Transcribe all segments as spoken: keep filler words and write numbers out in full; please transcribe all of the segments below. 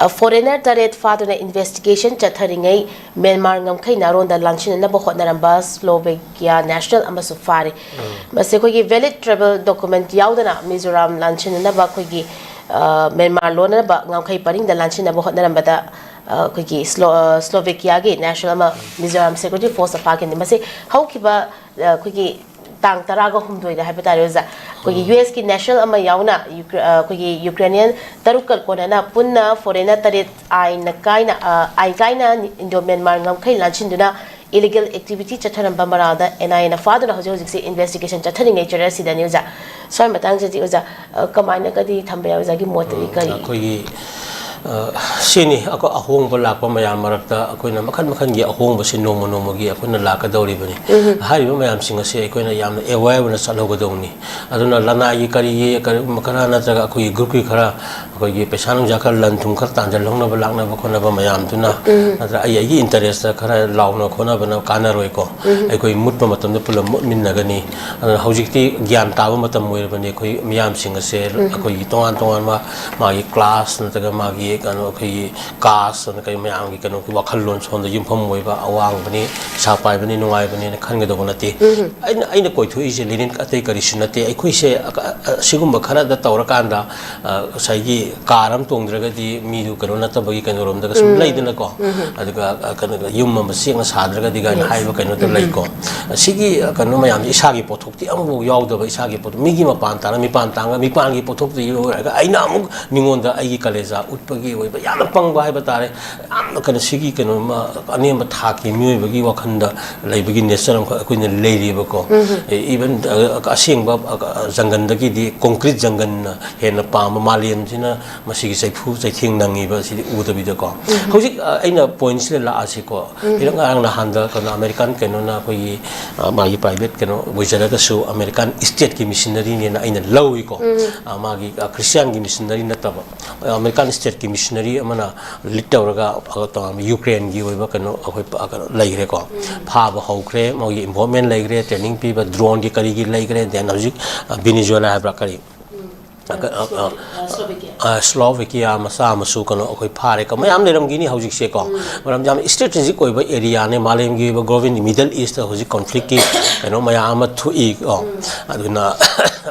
Foreigner ꯇꯔꯦꯠ ꯐꯥꯗꯨꯅ investigation ꯆꯠꯊꯔꯤꯉꯩ Myanmar ꯉꯝꯈꯩ ꯅꯥꯔꯣꯟꯗ ꯂꯥꯟꯁꯤꯟꯅꯅꯕ ꯍꯣꯠꯅꯔꯝꯕ ꯁ꯭ꯂꯣꯚꯦꯀꯤꯌꯥ national ꯑꯃꯁꯨ ꯐꯥꯔꯤ꯫ ꯃꯁꯤ ꯑꯩꯈꯣꯏꯒꯤ ꯚꯦꯂꯤꯗ ꯇ꯭ꯔꯥꯏꯕꯦꯜ ꯗꯣꯀꯨꯃꯦꯟꯠ ꯌꯥꯎꯗꯅ ꯃꯤꯖꯣꯔꯥꯝ ꯂꯥꯟꯁꯤꯟꯅꯅꯕ ꯑꯩꯈꯣꯏꯒꯤ, ꯑ, ꯃ꯭ꯌꯥꯟꯃꯥꯔ ꯂꯣꯟꯅꯅꯕ ꯉꯝꯈꯩ ꯄꯔꯤꯡꯗ ꯂꯥꯟꯁꯤꯟꯅꯕ ꯍꯣꯠꯅꯔꯝꯕꯗ, ꯑ, ꯑꯩꯈꯣꯏꯒꯤ ꯁ꯭ꯂꯣ-, ꯑ, ꯁ꯭ꯂꯣꯚꯦꯀꯤꯌꯥꯒꯤ ꯅꯦꯁꯅꯦꯜ ꯑꯃ ꯃꯤꯖꯣꯔꯥꯝ ꯁꯦꯀ꯭ꯌꯨꯔꯤꯇꯤ ꯐꯣꯔꯁꯇ ꯐꯥꯈꯤꯕꯅꯤ꯫ ꯃꯁꯤ ꯍꯧꯈꯤꯕ, ꯑ, ꯑꯩꯈꯣꯏꯒꯤ ꯇꯥꯡ ꯇꯔꯥꯒ ꯍꯨꯝꯗꯣꯏꯗ ꯍꯥꯏꯕ ꯇꯥꯔꯦ, ꯑꯣꯖꯥ꯫ ꯑꯩꯈꯣꯏꯒꯤ ꯌꯨ ꯑꯦꯁꯀꯤ ꯅꯦꯁꯅꯦꯜ ꯑꯃ ꯌꯥꯎꯅ ꯌꯨꯀ꯭ꯔꯦ-, ꯑ, ꯑꯩꯈꯣꯏꯒꯤ ꯌꯨꯀ꯭ꯔꯦꯅꯤꯌꯟ ꯇꯔꯨꯛꯀ ꯀꯣꯟꯅꯅ ꯄꯨꯟꯅ ꯐꯣꯔꯦꯅꯔ ꯇꯔꯦꯠ ꯑꯥꯏꯟꯅ ꯀꯥꯏꯅ, ꯑ, ꯑꯥꯏꯟ ꯀꯥꯏꯅ ꯏꯟꯗꯣ ꯃ꯭ꯌꯥꯟꯃꯥꯔ ꯉꯝꯈꯩ ꯂꯥꯟꯁꯤꯟꯗꯨꯅ ꯏꯂꯤꯒꯦꯜ ꯑꯦꯛꯇꯤꯚꯤꯇꯤ ꯆꯠꯊꯔꯝꯕ ꯃꯔꯥꯜꯗ ꯑꯦꯟ ꯑꯥꯏ ꯑꯦꯅ ꯐꯥꯗꯨꯅ ꯍꯧꯖꯤꯛ ꯍꯧꯖꯤꯛꯁꯦ ꯏꯟꯚꯦꯁꯇꯤꯒꯦꯁꯟ ꯆꯠꯊꯔꯤꯉꯩ ꯆꯔꯁꯤꯗꯅꯤ, ꯑꯣꯖꯥ꯫ ꯁ꯭ꯋꯥꯏ ꯃꯇꯥꯡꯁꯤꯗꯤ, ꯑꯣꯖꯥ, ꯑ, ꯀꯃꯥꯏꯅꯒꯗꯤ ꯊꯝꯕ ꯌꯥꯏ? ꯑꯣꯖꯥꯒꯤ ꯃꯣꯠꯇꯗꯤ ꯀꯔꯤ? ꯑꯩꯈꯣꯏꯒꯤ, ꯑ, ꯁꯤꯅꯤ, ꯑꯩꯈꯣꯏ ꯑꯍꯣꯡꯕ ꯂꯥꯛꯄ ꯃꯌꯥꯝ ꯃꯔꯛꯇ ꯑꯩꯈꯣꯏꯅ ꯃꯈꯜ ꯃꯈꯜꯒꯤ ꯑꯍꯣꯡꯕꯁꯤ ꯅꯣꯡꯃ ꯅꯣꯡꯃꯒꯤ ꯑꯩꯈꯣꯏꯅ ꯂꯥꯛꯀꯗꯧꯔꯤꯕꯅꯤ꯫ ꯍꯥꯏꯔꯤꯕ ꯃꯌꯥꯝꯁꯤꯡ ꯑꯁꯤ ꯑꯩꯈꯣꯏꯅ ꯌꯥꯝꯅ ꯑꯦꯋꯦꯌꯔ ꯑꯣꯏꯅ ꯆꯠꯍꯧꯒꯗꯧꯅꯤ꯫ ꯑꯗꯨꯅ ꯂꯅꯥꯏꯒꯤ ꯀꯔꯤꯒꯤ ꯀꯔꯤꯒꯨꯝꯕ ꯈꯔ ꯅꯠꯇ꯭ꯔꯒ ꯑꯩꯈꯣꯏꯒꯤ ꯒ꯭ꯔꯨꯞꯀꯤ ꯈꯔ, ꯑꯩꯈꯣꯏꯒꯤ ꯄꯩꯁꯥ ꯅꯨꯡꯁꯥ ꯈꯔ, ꯂꯟ ꯊꯨꯝ ꯈꯔ ꯇꯥꯟꯁꯤꯜꯍꯧꯅꯕ ꯂꯥꯛꯅꯕ ꯈꯣꯠꯅꯕ ꯃꯌꯥꯝꯗꯨꯅ, ꯅꯠꯇ꯭ꯔꯒ ꯑꯩ ꯑꯩꯒꯤ ꯏꯟꯇꯔꯦꯁꯇ ꯈꯔ ꯂꯥꯎꯅ ꯈꯣꯠꯅꯕꯅ ꯀꯥꯟꯅꯔꯣꯏꯀꯣ꯫ ꯑꯩꯈꯣꯏ ꯃꯨꯠꯄ ꯃꯇꯝꯗ ꯄꯨꯂꯞ ꯃꯨꯠꯃꯤꯟꯅꯒꯅꯤ꯫ ꯑꯗꯨꯅ ꯍꯧꯖꯤꯛꯇꯤ ꯒ꯭ꯌꯥꯟ ꯇꯥꯕ ꯃꯇꯝ ꯑꯣꯏꯔꯕꯅꯤ꯫ ꯑꯩꯈꯣꯏ ꯃꯤꯌꯥꯝꯁꯤꯡ ꯑꯁꯦ ꯑꯩꯈꯣꯏꯒꯤ ꯇꯣꯉꯥꯟ ꯇꯣꯉꯥꯟꯕ ꯃꯥꯒꯤ ꯀ꯭ꯂꯥꯁ ꯅꯠꯇ꯭ꯔꯒ ꯃꯥꯒꯤ ꯀꯩꯅꯣ, ꯑꯩꯈꯣꯏꯒꯤ ꯀꯥꯁ ꯑꯗ ꯀꯔꯤ ꯃꯌꯥꯝꯒꯤ ꯀꯩꯅꯣꯒꯤ ꯋꯥꯈꯜꯂꯣꯟ ꯁꯣꯝꯗ ꯌꯨꯝꯐꯝ ꯑꯣꯏꯕ, ꯑꯋꯥꯡꯕꯅꯤ, ꯄꯩꯁꯥ ꯄꯥꯏꯕꯅꯤ, ꯅꯨꯡꯉꯥꯏꯕꯅꯤꯅ ꯈꯟꯒꯗꯧꯕ ꯅꯠꯇꯦ꯫ ꯑꯩꯅ, ꯑꯩꯅ ꯀꯣꯏꯊꯣꯛꯏꯁꯦ ꯂꯦꯅꯤꯟ ꯑꯇꯩ ꯀꯔꯤꯁꯨ ꯅꯠꯇꯦ꯫ ꯑꯩꯈꯣꯏꯁꯦ ꯑ-, ꯑ-, ꯑꯁꯤꯒꯨꯝꯕ ꯈꯔꯗ ꯇꯧꯔꯀꯥꯟꯗ, ꯑ, ꯉꯁꯥꯏꯒꯤ ꯀꯥꯔ ꯑꯃ ꯇꯣꯡꯗ꯭ꯔꯒꯗꯤ ꯃꯤꯗꯨ ꯀꯩꯅꯣ ꯅꯠꯇꯕꯒꯤ ꯀꯩꯅꯣꯔꯣꯝꯗꯒ ꯁꯨꯝ ꯂꯩꯗꯅꯀꯣ꯫ ꯑꯗꯨꯒ, ꯑ, ꯀꯩꯅꯣ, ꯌꯨꯝ ꯑꯃ ꯆꯦꯛꯅ ꯁꯥꯗ꯭ꯔꯒꯗꯤ ꯀꯥꯏꯅ ꯍꯥꯏꯕ ꯀꯩꯅꯣꯗꯣ ꯂꯩꯀꯣ꯫ ꯑꯁꯤꯒꯤ, ꯑ, ꯀꯩꯅꯣ ꯃꯌꯥꯝꯁꯦ ꯏꯁꯥꯒꯤ ꯄꯣꯠꯊꯣꯛꯇꯤ ꯑꯃꯐꯥꯎ ꯌꯥꯎꯗꯕ, ꯏꯁꯥꯒꯤ ꯄꯣꯠꯊꯣꯛ, ꯃꯤꯒꯤ ꯃꯄꯥꯟ ꯇꯥꯔ, ꯃꯤꯄꯥꯟ ꯇꯥꯡꯒ, ꯃꯤꯄꯥꯟꯒꯤ ꯄꯣꯠꯊꯣꯛꯇꯨ ꯌꯣꯜꯂꯒ ꯑꯩꯅ ꯑꯃꯨꯛ ꯃꯤꯉꯣꯟꯗ ꯑꯩꯒꯤ ꯀꯂꯦꯖꯥ ꯎꯠꯄꯒꯤ ꯑꯣꯏꯕ ꯌꯥꯝꯅ ꯄꯪꯕ ꯍꯥꯏꯕ ꯇꯥꯔꯦ꯫ ꯌꯥꯝꯅ ꯀꯩꯅꯣ, ꯁꯤꯒꯤ ꯀꯩꯅꯣꯃ ꯑꯅꯦꯝꯕ ꯊꯥꯛꯀꯤ ꯃꯤꯑꯣꯏꯕꯒꯤ ꯋꯥꯈꯜꯗ ꯂꯩꯕꯒꯤ ꯅꯦꯆꯔ ꯑꯃꯈꯛ ꯑꯩꯈꯣꯏꯅ ꯂꯩꯔꯤꯕꯀꯣ꯫ ꯏꯚꯟ, ꯑ, ꯑꯁꯦꯡꯕ, ꯑ, ꯖꯪꯒꯜꯗꯒꯤꯗꯤ ꯀꯣꯟꯀ꯭ꯔꯤꯠ ꯖꯪꯒꯜꯅ ꯍꯦꯟꯅ ꯄꯥꯝꯕ, ꯃꯥꯂꯦꯝꯁꯤꯅ ꯃꯁꯤꯒꯤ ꯆꯩꯐꯨ ꯆꯩꯊꯦꯡ ꯅꯪꯉꯤꯕ ꯑꯁꯤꯗꯤ ꯎꯗꯕꯤꯗꯀꯣ꯫ ꯍꯧꯖꯤꯛ, ꯑ, ꯑꯩꯅ ꯄꯣꯏꯟꯁꯤꯗ ꯂꯥꯛꯑꯁꯤꯀꯣ꯫ ꯍꯤꯔꯛ ꯉꯔꯥꯡ ꯅꯍꯥꯟꯗ ꯀꯩꯅꯣ ꯑꯃꯦꯔꯤꯀꯥꯟ ꯀꯩꯅꯣꯅ ꯑꯩꯈꯣꯏꯒꯤ, ꯑ, ꯃꯥꯒꯤ ꯄ꯭ꯔꯥꯏꯚꯦꯠ ꯀꯩꯅꯣ ꯑꯣꯏꯖꯔꯒꯁꯨ ꯑꯃꯦꯔꯤꯀꯥꯟ ꯁ꯭ꯇꯦꯠꯀꯤ ꯃꯤꯁꯟꯅꯔꯤꯅꯦꯅ ꯑꯩꯅ ꯂꯧꯏꯀꯣ꯫ ꯑ, ꯃꯥꯒꯤ, ꯑ, ꯈ꯭ꯔꯤꯁꯇꯤꯌꯥꯟꯒꯤ ꯃꯤꯁꯟꯅꯔꯤ ꯅꯠꯇꯕ꯫ ꯑꯃꯦꯔꯤꯀꯥꯟ ꯁ꯭ꯇꯦꯠꯀꯤ ꯃꯤꯁꯟꯅꯔꯤ ꯑꯃꯅ ꯂꯤꯗ ꯇꯧꯔꯒ, ꯑ, ꯇꯣꯉꯥꯟꯕ ꯌꯨꯀ꯭ꯔꯦꯟꯒꯤ ꯑꯣꯏꯕ ꯀꯩꯅꯣ ꯑꯩꯈꯣꯏ ꯄ-, ꯀꯩꯅꯣ ꯂꯩꯈ꯭ꯔꯦꯀꯣ꯫ ꯐꯥꯕ ꯍꯧꯈ꯭ꯔꯦ, ꯃꯣꯏꯒꯤ ꯏꯟꯚꯣꯜꯞꯃꯦꯟ ꯂꯩꯈ꯭ꯔꯦ, ꯇ꯭ꯔꯦꯅꯤꯡ ꯄꯤꯕ, ꯗ꯭ꯔꯣꯟꯒꯤ ꯀꯔꯤꯒꯤ ꯂꯩꯈ꯭ꯔꯦ, then ꯍꯧꯖꯤꯛ, ꯑ, ꯚꯤꯅꯤꯖꯨꯋꯦꯂꯥ ꯍꯥꯏꯕ꯭ꯔꯥ ꯀꯔꯤ? ꯑ, ꯀ-, ꯑ, ꯑ, Slovakia꯫ ꯑ, Slovakia ꯃꯆꯥ ꯑꯃꯁꯨ ꯀꯩꯅꯣ ꯑꯩꯈꯣꯏ ꯐꯥꯔꯦ꯫ ꯀ-, ꯃꯌꯥꯝ ꯂꯩꯔꯝꯈꯤꯅꯤ ꯍꯧꯖꯤꯛꯁꯦꯀꯣ꯫ ꯃꯔꯝꯗꯤ ꯌꯥꯝ strategic ꯑꯣꯏꯕ areaꯅꯦ, ꯃꯥꯂꯦꯝꯒꯤ ꯑꯣꯏꯕ global, Middle East ꯍꯧꯖꯤꯛ conflictꯀꯤ ꯀꯩꯅꯣ ꯃꯌꯥꯝ ꯑꯃ ꯊꯣꯛꯏ ꯀꯣ꯫ ꯑꯗꯨꯅ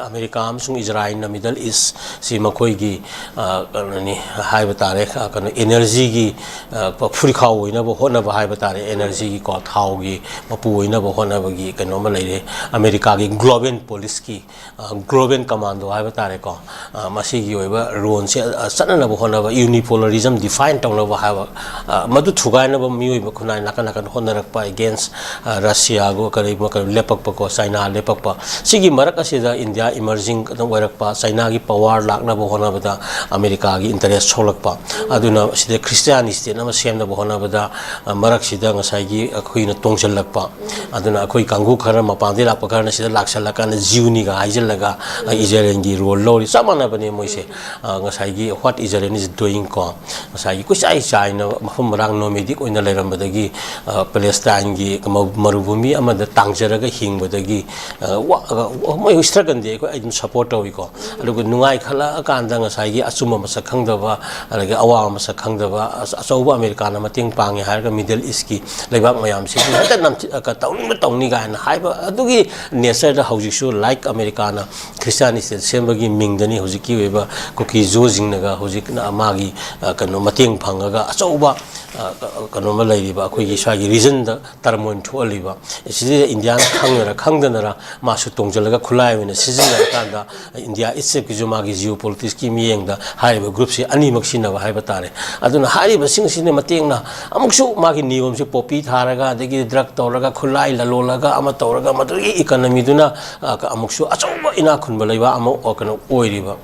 ꯑꯃꯦꯔꯤꯀꯥ ꯑꯃꯁꯨꯡ ꯏꯖꯔꯥꯏꯜꯅ Middle East ꯁꯤ ꯃꯈꯣꯏꯒꯤ, ꯑ, ꯀꯩꯅꯣꯅꯤ ꯍꯥꯏꯕ ꯇꯥꯔꯦ, ꯑ, ꯀꯩꯅꯣ energyꯒꯤ, ꯑ, ꯐꯨꯔꯤꯈꯥꯎ ꯑꯣꯏꯅꯕ ꯍꯣꯠꯅꯕ ꯍꯥꯏꯕ ꯇꯥꯔꯦ, energyꯒꯤ ꯀꯣ, ꯊꯥꯎꯒꯤ ꯃꯄꯨ ꯑꯣꯏꯅꯕ ꯍꯣꯠꯅꯕꯒꯤ ꯀꯩꯅꯣ ꯑꯃ ꯂꯩꯔꯦ꯫ ꯑꯃꯦꯔꯤꯀꯥꯒꯤ global policyꯀꯤ ꯑ, global commando ꯍꯥꯏꯕ ꯇꯥꯔꯦꯀꯣ꯫ ꯑ, ꯃꯁꯤꯒꯤ ꯑꯣꯏꯕ roleꯁꯦ, ꯑ, ꯆꯠꯅꯅꯕ ꯍꯣꯠꯅꯕ, unipolarism define ꯇꯧꯅꯕ ꯍꯥꯏꯕ, ꯑ, ꯃꯗꯨ ꯊꯨꯒꯥꯏꯅꯕ ꯃꯤꯑꯣꯏꯕ ꯈꯨꯟꯅꯥꯏ ꯅꯥꯀꯟ ꯅꯥꯀꯟ ꯍꯣꯠꯅꯔꯛꯄ against, ꯑ, ꯔꯁꯤꯌꯥꯒ ꯀꯔꯤꯒꯨꯝꯕ ꯀꯔꯤ ꯂꯦꯞꯄꯛꯄꯀꯣ, ꯆꯥꯏꯅꯥ ꯂꯦꯞꯄꯛꯄ꯫ ꯁꯤꯒꯤ ꯃꯔꯛ ꯑꯁꯤꯗ ꯏꯟꯗꯤꯌꯥ emerging ꯑꯗꯨꯝ ꯑꯣꯏꯔꯛꯄ, ꯆꯥꯏꯅꯥꯒꯤ power ꯂꯥꯛꯅꯕ ꯍꯣꯠꯅꯕꯗ ꯑꯃꯦꯔꯤꯀꯥꯒꯤ interest ꯁꯣꯛꯂꯛꯄ꯫ ꯑꯗꯨꯅ ꯁꯤꯗ Christian state ꯑꯃ ꯁꯦꯝꯅꯕ ꯍꯣꯠꯅꯕꯗ, ꯑ, ꯃꯔꯛꯁꯤꯗ ꯉꯁꯥꯏꯒꯤ ꯑꯩꯈꯣꯏꯅ ꯇꯣꯡꯁꯤꯜꯂꯛꯄ꯫ ꯑꯗꯨꯅ ꯑꯩꯈꯣꯏ ꯀꯥꯡꯕꯨ ꯈꯔ, ꯃꯄꯥꯟꯗꯒꯤ ꯂꯥꯛꯄ ꯈꯔꯅ ꯁꯤꯗ ꯂꯥꯛꯁꯜꯂꯀꯥꯟꯗ Jewꯅꯤꯒ ꯍꯥꯏꯖꯤꯜꯂꯒ, ꯑ, ꯏꯖꯔꯦꯜꯒꯤ role ꯂꯧꯔꯤ꯫ ꯆꯞ ꯃꯥꯟꯅꯕꯅꯦ ꯃꯣꯏꯁꯦ꯫ ꯑ, ꯉꯁꯥꯏꯒꯤ what Israel is doing ꯀꯣ, ꯉꯁꯥꯏꯒꯤ ꯀꯣꯏꯆꯥꯏ ꯆꯥꯏꯅ ꯃꯐꯝ ꯃꯔꯥꯡ nomadic ꯑꯣꯏꯅ ꯂꯩꯔꯝꯕꯗꯒꯤ, ꯑ, ꯄꯦꯂꯦꯁꯇꯥꯏꯟꯒꯤ ꯃ-, ꯃꯔꯨꯚꯨꯃꯤ ꯑꯃꯗ ꯇꯥꯡꯖꯔꯒ ꯍꯤꯡꯕꯗꯒꯤ, ꯑ, ꯋꯥ-, ꯑ, ꯃꯣꯏ struggleꯗꯤ ꯑꯩꯈꯣꯏ, ꯑꯩ ꯑꯗꯨꯝ support ꯇꯧꯏꯀꯣ꯫ ꯑꯗꯨꯒ ꯅꯨꯡꯉꯥꯏꯈꯠꯂꯛꯑꯀꯥꯟꯗ ꯉꯁꯥꯏꯒꯤ ꯑꯆꯨꯝꯕ ꯃꯁꯛ ꯈꯪꯗꯕ, ꯑꯗꯒꯤ ꯑꯋꯥꯕ ꯃꯁꯛ ꯈꯪꯗꯕ, ꯑꯆ-, ꯑꯆꯧꯕ ꯑꯃꯦꯔꯤꯀꯥꯅ ꯃꯇꯦꯡ ꯄꯥꯡꯉꯦ ꯍꯥꯏꯔꯒ Middle Eastꯀꯤ ꯂꯩꯕꯥꯛ ꯃꯌꯥꯝꯁꯤꯕꯨ ꯍꯦꯛꯇ ꯅꯝꯊꯤ-, ꯑ, ꯀ-, ꯇꯧꯅꯤꯡꯕ ꯇꯧꯅꯤ ꯀꯥꯏꯅ ꯍꯥꯏꯕ ꯑꯗꯨꯒꯤ natureꯗ ꯍꯧꯖꯤꯛꯁꯨ, like, ꯑꯃꯦꯔꯤꯀꯥꯅ Christian state ꯁꯦꯝꯕꯒꯤ ꯃꯤꯡꯗꯅꯤ ꯍꯧꯖꯤꯛꯀꯤ ꯑꯣꯏꯕ ꯀꯨꯀꯤ ꯖꯣꯁꯤꯡꯅꯒ ꯍꯧꯖꯤꯛꯅ ꯃꯥꯒꯤ, ꯑ, ꯀꯩꯅꯣ, ꯃꯇꯦꯡ ꯐꯪꯉꯒ ꯑꯆꯧꯕ, ꯑ, ꯀ-, ꯀꯩꯅꯣꯝꯃ ꯂꯩꯔꯤꯕ ꯑꯩꯈꯣꯏꯒꯤ ꯁ꯭ꯋꯥꯏꯒꯤ regionꯗ turmoil ꯊꯣꯛꯍꯜꯂꯤꯕ꯫ ꯁꯤꯗꯩꯗ ꯏꯟꯗꯤꯌꯥꯅ ꯈꯪꯅꯔ ꯈꯪꯗꯅꯔ ꯃꯥꯁꯨ ꯇꯣꯡꯁꯤꯜꯂꯒ ꯈꯨꯠꯂꯥꯏ ꯑꯣꯏꯅ ꯁꯤꯖꯤꯟꯅꯔꯀꯥꯟꯗ ꯏꯟꯗꯤꯌꯥ itselfꯀꯤꯁꯨ ꯃꯥꯒꯤ geopoliticsꯀꯤ ꯃꯤꯠꯌꯦꯡꯗ ꯍꯥꯏꯔꯤꯕ groupꯁꯤ ꯑꯅꯤꯃꯛ ꯁꯤꯖꯤꯟꯅꯕ ꯍꯥꯏꯕ ꯇꯥꯔꯦ꯫ ꯑꯗꯨꯅ ꯍꯥꯏꯔꯤꯕꯁꯤꯡ ꯑꯁꯤꯅ ꯃꯇꯦꯡꯅ ꯑꯃꯨꯛꯁꯨ ꯃꯥꯒꯤ ꯅꯤꯌꯣꯝꯁꯤ poppy ꯊꯥꯔꯒ, ꯑꯗꯒꯤ drug ꯇꯧꯔꯒ, ꯈꯨꯠꯂꯥꯏ ꯂꯂꯣꯜꯂꯒ, ꯑꯃ ꯇꯧꯔꯒ, ꯃꯗꯨꯒꯤ economyꯗꯨꯅ, ꯑ, ꯑꯃꯨꯛꯁꯨ ꯑꯆꯧꯕ ꯏꯅꯥꯛ ꯈꯨꯟꯕ ꯂꯩꯕꯥꯛ ꯑꯃ, ꯑ, ꯀꯩꯅꯣ ꯑꯣꯏꯔꯤꯕ꯫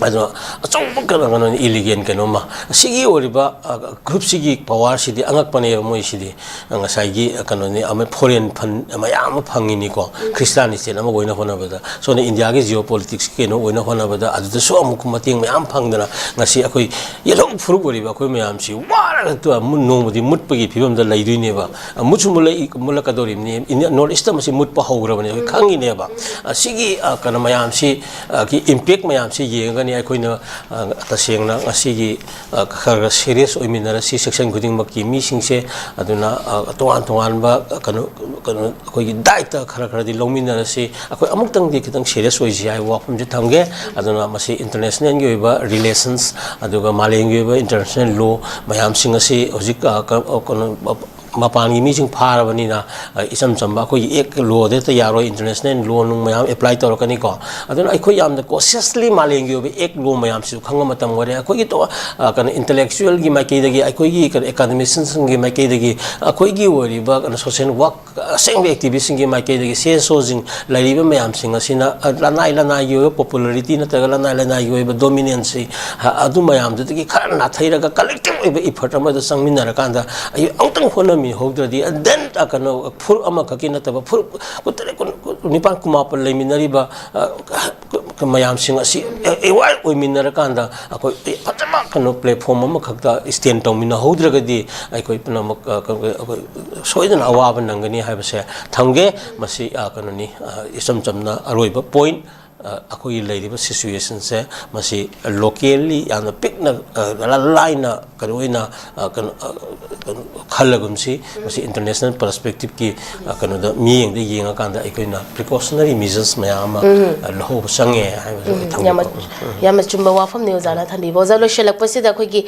ꯑꯗꯨꯅ ꯑꯆꯧꯕ ꯀꯩꯅꯣ, ꯀꯩꯅꯣꯅꯤ, ꯏꯂꯤꯒꯦꯟ ꯀꯩꯅꯣꯝꯃ꯫ ꯑꯁꯤꯒꯤ ꯑꯣꯏꯔꯤꯕ, ꯑ, ꯒ꯭ꯔꯨꯞꯁꯤꯒꯤ ꯄꯋꯥꯔꯁꯤꯗꯤ ꯑꯉꯛꯄꯅꯦꯕ ꯃꯣꯏꯁꯤꯗꯤ꯫ ꯑ, ꯉꯁꯥꯏꯒꯤ, ꯑ, ꯀꯩꯅꯣꯅꯤ, ꯑꯃ ꯐꯣꯔꯦꯟ ꯐꯟ ꯃꯌꯥꯝ ꯑꯃ ꯐꯪꯉꯤꯅꯤꯀꯣ, ꯈ꯭ꯔꯤꯁꯇꯥꯟ ꯏꯁꯇꯦꯠ ꯑꯃ ꯑꯣꯏꯅ ꯍꯣꯠꯅꯕꯗ꯫ ꯁꯣꯝꯗ ꯏꯟꯗꯤꯌꯥꯒꯤ ꯖꯤꯑꯣ ꯄꯣꯂꯤꯇꯤꯛꯁꯀꯤ ꯀꯩꯅꯣ ꯑꯣꯏꯅ ꯍꯣꯠꯅꯕꯗ ꯑꯗꯨꯗꯁꯨ ꯑꯃꯨꯛ ꯃꯇꯦꯡ ꯃꯌꯥꯝ ꯐꯪꯗꯅ ꯉꯁꯤ ꯑꯩꯈꯣꯏ ꯌꯦꯜꯍꯧ ꯐꯨꯔꯨꯞ ꯑꯣꯏꯔꯤꯕ ꯑꯩꯈꯣꯏ ꯃꯌꯥꯝꯁꯤ ꯋꯥꯔꯒ ꯇꯨ-, ꯃꯨ-, ꯅꯣꯡꯃꯗꯤ ꯃꯨꯠꯄꯒꯤ ꯐꯤꯕꯝꯗ ꯂꯩꯗꯣꯏꯅꯦꯕ꯫ ꯑ, ꯃꯨꯠꯁꯨ ꯃꯨꯠꯂꯛꯏ-, ꯃꯨꯠꯂꯛꯀꯗꯧꯔꯤꯕꯅꯤ꯫ ꯏꯟꯗꯤꯌꯥ, ꯅꯣꯔꯠ ꯏꯁꯇ ꯃꯁꯤ ꯃꯨꯠꯄ ꯍꯧꯈ꯭ꯔꯕꯅꯤ, ꯑꯩꯈꯣꯏ ꯈꯪꯉꯤꯅꯦꯕ꯫ ꯑ, ꯁꯤꯒꯤ, ꯑ, ꯀꯩꯅꯣ ꯃꯌꯥꯝꯁꯤ, ꯑ, ꯒꯤ ꯏꯝꯄꯦꯛ ꯃꯌꯥꯝꯁꯤ ꯌꯦꯡꯉꯒꯅꯤ ꯑꯩꯈꯣꯏꯅ, ꯑ, ꯇꯁꯦꯡꯅ ꯉꯁꯤꯒꯤ, ꯑ, ꯈꯔ ꯈꯔ ꯁꯦꯔꯤꯌꯁ ꯑꯣꯏꯃꯤꯟꯅꯔꯁꯤ, ꯁꯦꯛꯁꯟ ꯈꯨꯗꯤꯡꯃꯛꯀꯤ ꯃꯤꯁꯤꯡꯁꯦ꯫ ꯑꯗꯨꯅ, ꯑ, ꯇꯣꯉꯥꯟ ꯇꯣꯉꯥꯟꯕ ꯀꯩꯅꯣ, ꯀꯩꯅꯣ, ꯑꯩꯈꯣꯏꯒꯤ ꯗꯥꯏꯠꯇ ꯈꯔ ꯈꯔꯗꯤ ꯂꯧꯃꯤꯟꯅꯔꯁꯤ꯫ ꯑꯩꯈꯣꯏ ꯑꯃꯨꯛꯇꯪꯗꯤ ꯈꯤꯇꯪ ꯁꯦꯔꯤꯌꯁ ꯑꯣꯏꯁꯤ ꯍꯥꯏꯕ ꯋꯥꯐꯝꯁꯦ ꯊꯝꯒꯦ꯫ ꯑꯗꯨꯅ ꯃꯁꯤ ꯏꯟꯇꯔꯅꯦꯁꯅꯦꯜꯒꯤ ꯑꯣꯏꯕ ꯔꯤꯂꯦꯁꯟꯁ, ꯑꯗꯨꯒ ꯃꯥꯂꯦꯝꯒꯤ ꯑꯣꯏꯕ ꯏꯟꯇꯔꯅꯦꯁꯅꯦꯜ ꯂꯣ ꯃꯌꯥꯝꯁꯤꯡ ꯑꯁꯤ ꯍꯧꯖꯤꯛ, ꯑ, ꯀ-, ꯑ, ꯀꯩꯅꯣ, ꯃꯄꯥꯟꯒꯤ ꯃꯤꯁꯤꯡ ꯐꯥꯔꯕꯅꯤꯅ, ꯑ, ꯏꯆꯝ ꯆꯝꯕ ꯑꯩꯈꯣꯏꯒꯤ ꯑꯦꯛ ꯂꯣꯗ ꯍꯦꯛꯇ ꯌꯥꯔꯣꯏ, ꯏꯟꯇꯔꯅꯦꯁꯅꯦꯜ ꯂꯣ ꯅꯨꯡ ꯃꯌꯥꯝ ꯑꯦꯄ꯭ꯂꯥꯏ ꯇꯧꯔꯛꯀꯅꯤꯀꯣ꯫ ꯑꯗꯨꯅ ꯑꯩꯈꯣꯏ ꯌꯥꯝꯅ ꯀꯣꯁꯤꯌꯁꯂꯤ ꯃꯥꯂꯦꯝꯒꯤ ꯑꯣꯏꯕ ꯑꯦꯛ ꯂꯣ ꯃꯌꯥꯝꯁꯤꯁꯨ ꯈꯪꯕ ꯃꯇꯝ ꯑꯣꯏꯔꯦ꯫ ꯑꯩꯈꯣꯏꯒꯤ ꯇꯣ-, ꯑ, ꯀꯩꯅꯣ, ꯏꯟꯇꯂꯦꯛꯆꯨꯋꯦꯜꯒꯤ ꯃꯥꯏꯀꯩꯗꯒꯤ, ꯑꯩꯈꯣꯏꯒꯤ ꯀꯩꯅꯣ, ꯑꯦꯀꯥꯗꯃꯤꯁꯤꯌꯟꯁꯤꯡꯒꯤ ꯃꯥꯏꯀꯩꯗꯒꯤ, ꯑꯩꯈꯣꯏꯒꯤ ꯑꯣꯏꯔꯤꯕ ꯀꯩꯅꯣ, ꯁꯣꯁꯤꯌꯦꯜ ꯋꯥꯔꯛ ꯑꯁꯦꯡꯕ ꯑꯦꯛꯇꯤꯚꯤꯁꯁꯤꯡꯒꯤ ꯃꯥꯏꯀꯩꯗꯒꯤ ꯁꯤ ꯑꯦꯁ ꯑꯣꯁꯤꯡ ꯂꯩꯔꯤꯕ ꯃꯌꯥꯝꯁꯤꯡ ꯑꯁꯤꯅ, ꯑ, ꯂꯅꯥꯏ ꯂꯅꯥꯏꯒꯤ ꯑꯣꯏꯕ ꯄꯣꯄꯨꯂꯔꯤꯇꯤ ꯅꯠꯇ꯭ꯔꯒ ꯂꯅꯥꯏ ꯂꯅꯥꯏꯒꯤ ꯑꯣꯏꯕ ꯗꯣꯃꯤꯅꯦꯟꯁꯁꯤ, ꯑ, ꯑꯗꯨ ꯃꯌꯥꯝꯗꯨꯗꯒꯤ ꯈꯔ ꯅꯥꯊꯩꯔꯒ ꯀꯂꯦꯛꯇꯤꯚ ꯑꯣꯏꯕ ꯏꯐꯔꯠ ꯑꯃꯗ ꯆꯪꯃꯤꯟꯅꯔꯀꯥꯟꯗ ꯑꯩ ꯑꯃꯨꯛꯇꯪ ꯍꯣꯠꯅꯃꯤꯍꯧꯗ꯭ꯔꯗꯤ, and then, ꯑ, ꯀꯩꯅꯣ, ꯐꯨꯔꯨꯞ ꯑꯃꯈꯛꯀꯤ ꯅꯠꯇꯕ ꯐꯨꯔꯨꯞ ꯀꯨꯟꯇꯔꯦꯠ, ꯀꯨꯟ, ꯀꯨꯟꯅꯤꯄꯥꯟ, ꯀꯨꯟꯃꯥꯄꯟ ꯂꯩꯃꯤꯟꯅꯔꯤꯕ, ꯑ, ꯃꯌꯥꯝꯁꯤꯡ ꯑꯁꯤ ꯑꯦꯋꯥꯔ ꯑꯣꯏꯃꯤꯟꯅꯔꯀꯥꯟꯗ ꯑꯩꯈꯣꯏ ꯐꯖꯕ ꯀꯩꯅꯣ ꯄ꯭ꯂꯦꯠꯐꯣꯝ ꯑꯃꯈꯛꯇ ꯁ꯭ꯇꯦꯟ ꯇꯧꯃꯤꯟꯅꯍꯧꯗ꯭ꯔꯒꯗꯤ ꯑꯩꯈꯣꯏ ꯄꯨꯝꯅꯃꯛ, ꯑ, ꯑꯩꯈꯣꯏ ꯁꯣꯏꯗꯅ ꯑꯋꯥꯕ ꯅꯪꯒꯅꯤ ꯍꯥꯏꯕꯁꯦ ꯊꯝꯒꯦ꯫ ꯃꯁꯤ, ꯑ, ꯀꯩꯅꯣꯅꯤ, ꯑ, ꯏꯆꯝ ꯆꯝꯅ ꯑꯔꯣꯏꯕ ꯄꯣꯏꯟ, ꯑ, ꯑꯩꯈꯣꯏꯒꯤ ꯂꯩꯔꯤꯕ ꯁꯤꯆꯨꯋꯦꯁꯟꯁꯦ ꯃꯁꯤ ꯂꯣꯀꯦꯜꯂꯤ ꯌꯥꯝꯅ ꯄꯤꯛꯅ, ꯑ, ꯂ-, ꯂꯥꯏꯅ ꯀꯩꯅꯣ ꯑꯣꯏꯅ, ꯑ, ꯀꯩꯅꯣ, ꯑ, ꯀꯩꯅꯣ ꯈꯜꯂꯒꯨꯝꯁꯤ꯫ ꯃꯁꯤ ꯏꯟꯇꯔꯅꯦꯁꯅꯦꯜ ꯄꯔꯁꯄꯦꯛꯇꯤꯞꯀꯤ, ꯑ, ꯀꯩꯅꯣꯗ, ꯃꯤꯠꯌꯦꯡꯗ ꯌꯦꯡꯉꯀꯥꯟꯗ ꯑꯩꯈꯣꯏꯅ ꯄ꯭ꯔꯤꯀꯣꯁꯅꯔꯤ ꯃꯦꯖꯔꯁ ꯃꯌꯥꯝ ꯑꯃ, ꯑ, ꯂꯧꯍꯧꯕ ꯆꯪꯉꯦ ꯍꯥꯏꯕꯁꯨ ꯑꯩ ꯊꯝꯖꯒꯦ꯫ ꯌꯥꯝꯅ, ꯌꯥꯝꯅ ꯆꯨꯝꯕ ꯋꯥꯐꯝꯅꯤ ꯑꯣꯖꯥꯅ ꯊꯝꯕꯤꯕ꯫ ꯑꯣꯖꯥ, ꯂꯣꯏꯁꯤꯜꯂꯛꯄꯁꯤꯗ ꯑꯩꯈꯣꯏꯒꯤ